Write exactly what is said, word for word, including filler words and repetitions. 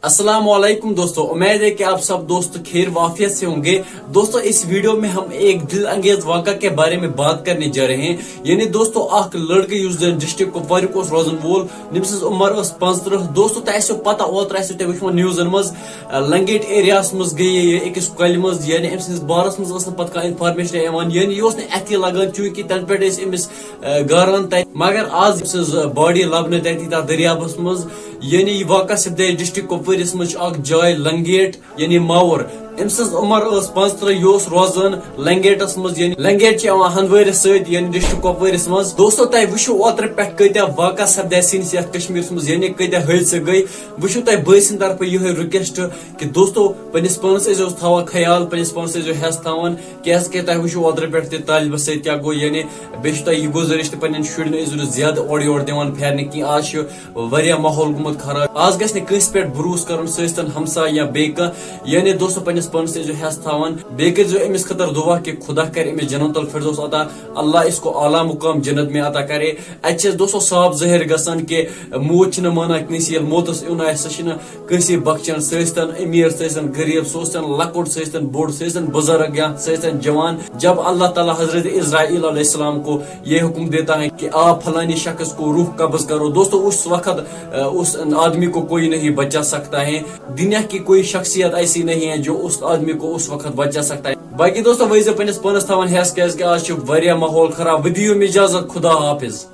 السلام علیکم دوستو، امید ہے کہ آپ سب دوست خیر وافیت سے ہوں گے۔ دوستو، اس ویڈیو میں ہم ایک دل انگیز واقعہ کے بارے میں بات کرنے جا رہے ہیں۔ یعنی دوستو، اکھ لڑکہٕ یُس زن ڈسٹرکٹ کپوارُک اوس روزن وول، تٔمۍ سٕنٛز عمر ٲس پانٛژترٕٛہ۔ دوستو، تۄہہِ آسیو پتہ، اوترٕ آسیو تۄہہِ وٕچھمُت نیوزن منٛز، لنگیٹ ایریاہس منٛز گٔیے یہِ أکِس کۄلہِ منٛز، یعنی أمۍ سٕنٛدِس بارس منٛز ٲس نہٕ پتہٕ کانٛہہ انفارمیشن یِوان، یعنی یہِ اوس نہٕ اَتھِ لگان، چوٗنٛکہِ تَنہٕ پٮ۪ٹھ ٲسۍ أمِس، آ، گاران تَتہِ۔ مگر آز أمۍ سٕنٛز باڈی لبنہٕ تَتی تَتھ دٔریابس منٛز، یعنی یہِ واقعہ سپدے ڈسٹرکٹ کپوٲرِس منٛز چھِ اکھ جاے لنگیٹ، یعنی ماوُر۔ أمۍ سٕنٛز عمر ٲس پانٛژترٕٛہ، یہِ اوس روزان لنگیٹس منٛز، یعنی لنگیٹ چھِ یِوان ہندوٲرِس سۭتۍ، یعنی ڈسٹرکٹ کپوٲرِس منٛز۔ دوستو، تۄہہِ وٕچھِو اوترٕ پٮ۪ٹھ کۭتیٛاہ واقعہ سپدے سٲنِس یتھ کشمیرس منٛز، یعنی کۭتیٛاہ حٲدثہٕ گٔے۔ وٕچھِو تۄہہِ بٲے سٕنٛدِ طرفہٕ یِہوٚے رِکویسٹ کہِ دوستو، پننِس پانس ٲسۍزیو تھاوان خیال، پننِس پانس ٲسۍزیو ہٮ۪س تھاوان، کیٛازِ کہِ تۄہہِ وٕچھِو اوترٕ پٮ۪ٹھ تہِ طالبس سۭتۍ کیٛاہ گوٚو، یعنی بیٚیہِ چھُ تۄہہِ یہِ گُزٲرِش تہِ پننٮ۪ن شُرٮ۪ن ٲسۍزیو نہٕ زیادٕ اورٕ یورٕ دِوان پھیرنہِ کینٛہہ۔ آز چھُ واریاہ ماحول گوٚمُت خراب۔ آز گژھِ نہٕ کٲنٛسہِ پٮ۪ٹھ بروسہٕ کرُن، سُہ ٲسۍتن ہمساے یا بیٚیہِ کانٛہہ۔ یعنی دوستو، پننِس پانس ٲسۍزیو ہٮ۪س تھاوان۔ بیٚیہِ کٔرۍزیو أمِس خٲطرٕ دعا کہِ خدا کرِ أمِس جنت الفردوس عطا، اللہ اس کو اعلیٰ مقام جنت میں عطا کرے۔ اتہِ چھِ أسۍ دوستو صاف ظٲہِر گژھان کہِ موت چھِنہٕ مانان کٲنٛسہِ، ییٚلہِ موتس یُن آسہِ، سُہ چھِنہٕ کٲنٛسہِ بخچان، سُہ ٲسۍتن أمیٖر، سُہ ٲسۍتن غریٖب، سُہ ٲسۍتن لۄکُٹ، سُہ ٲسۍتن بوٚڑ، سُہ ٲسۍتن بُزرگ یا سُہ ٲسۍتن جوان۔ جب اللہ تعالیٰ حضرت عزرائیل علیہ السلام کو یہ حکم دیتا ہے کہ آپ فلانی شخص کو روح قبض کرو، دوستو، اس وقت، اس آدمی کو کوئی نہیں بچا سکتا ہے۔ دنیا کی کوئی شخصیت ایسی نہیں ہے جو اس آدمی کو اس وقت بچا سکتا ہے۔ باقی دوستو، وٲتۍزیو پننِس پانس تھاوان ہٮ۪س، کیٛازِ کہِ آز چھُ واریاہ ماحول خراب۔ ودِیو مےٚ اجازت، خدا حافظ۔